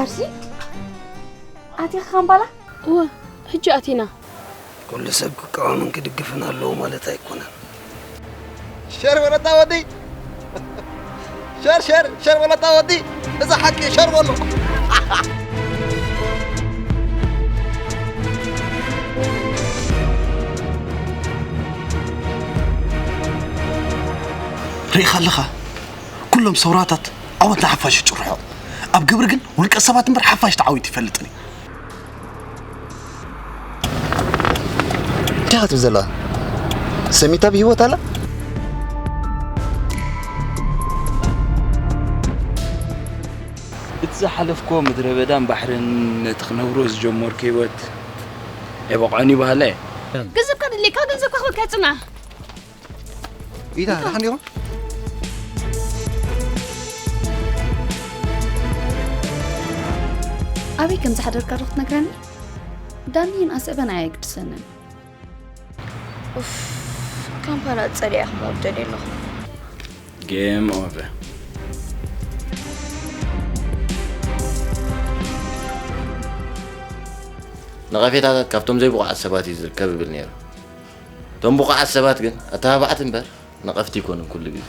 ኣርሲ ኣቲኻ ካምባላ? እወ፣ ሕጂ ኣቲና። ኩሉ ሰብ ክቃወምን ክድግፍን ኣለዎ ማለት ኣይኮነን። ሸር በለታ ወዲ፣ ሸር ሸር ሸር በለታ ወዲ። እዛ ሓቂ ሸር በሎ። ርኢኻ ኣለኻ? ኩሎም ሰውራታት ዓወት ንሓፋሽ ይጭርሖ። ኣብ ግብሪ ግን ውልቀ ሰባት እምበር ሓፋሽ ተዓዊቱ ይፈልጥን እዩ። እንታይ ክትብል ዘለኻ? ሰሚታ ብህይወት ኣላ? እቲ ዝሓለፍክዎ ምድረ በዳን ባሕርን ነቲ ክነብሮ ዝጀመርኩ ህይወት የበቕዖን እዩ በሃላይ። ገንዘብካ ድሌካ፣ ገንዘብካ ክበካ ጽና። ኢታ ደሓን ዲኹም? ኣበይ ከም ዝሓደርካ ዶ ክትነግረኒ? ዳኒን ኣስዕበን ኣየግድሰንን። ኡፍ፣ ካምፓላ ጸሊኣ ክመውት ደልየ ኣለኹ። ጌም ኦቨር። ነቐፌታታት ካብቶም ዘይብቑዓት ሰባት እዩ ዝርከብ እብል ነይሩ። እቶም ብቑዓት ሰባት ግን ኣተባባዕቲ እምበር ነቐፍቲ ኣይኮኑን ኩሉ ግዜ።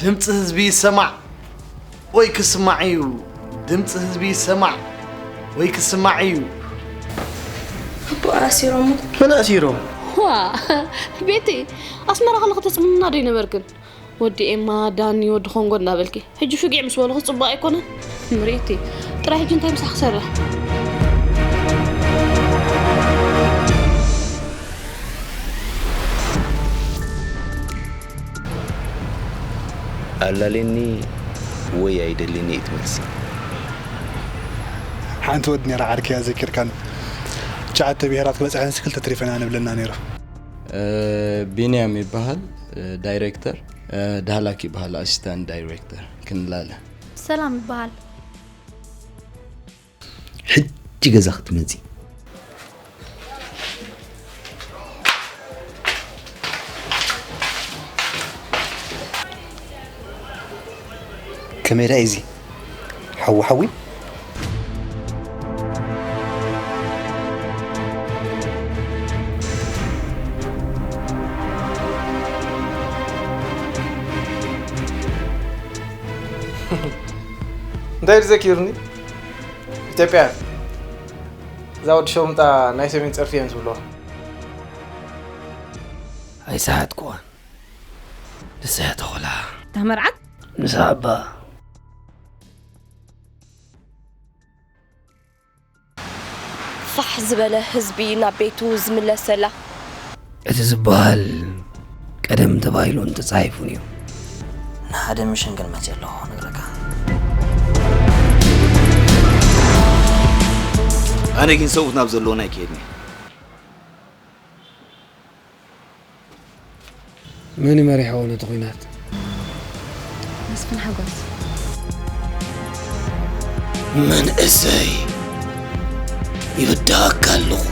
ድምፂ ህዝቢ ይሰማዕ ወይ ክስማዕ እዩ። ድምፂ ህዝቢ ይሰማዕ ወይ ክስማዕ እዩ። ኣቦኣ ኣሲሮሞ። መን ኣሲሮም? ዋ፣ ቤቲ፣ ኣስመራ ከለኺ ተጽምምና ዶ ኣይነበርክን? ወዲ ኤማ፣ ዳኒ፣ ወዲ ኮንጎ እንዳበልኪ። ሕጂ ፍጊዕ ምስ በልኹ ጽቡቕ ኣይኮነን። ምርኢቲ ጥራይ። ሕጂ እንታይ ምሳኺ ክሰርሕ? ኣላልየኒ ወይ ኣይደልየኒ እዩ እቲ መልሲ። ሓንቲ ወዲ ነይራ ዓርኪ እያ፣ ዘኪርካኒ። ትሽዓተ ብሄራት ክበጽሐንሲ ክልተ ተሪፈና ንብለና ነይሩ። እ፣ ቢንያም ይበሃል፣ እ፣ ዳይሬክተር፣ እ፣ ዳህላክ ይበሃል፣ ኣሲስታንት ዳይሬክተር። ክንላለ። ሰላም ይበሃል። ሕጂ ገዛ ክትመጺ። ከመይ ደኣ እዩ እዚ? ሓዊ ሓዊ? እንታይ እዩ ዘኪሩኒ? ኢትዮጵያ እዛ ወዲ ሸርሙጣ ናይ ሰሜን ጸርፊ እዮም ዝብልዋ። ኣይሰሓትኩዋን። ንሳ እያ ተኾላ። እታ መርዓት? ንሳ ኣባ። ፋሕ ዝበለ ህዝቢ ናብ ቤቱ ዝምለሰላ። እቲ ዝበሃል ቀደም ተባሂሉን ተጻሒፉን እዩ። ንሓደ ሚሽን ግን መጽየ ኣለኹ ክነግረካ። ኣነ ግን ሰብኡት ናብ ዘለዉና ኣይክሄድን እየ። መን እዩ መሪሕዎ ነቲ ኲናት? መስፍን ሓጎስ። መንእሰይ፣ ይብድሃካ ኣለኹ።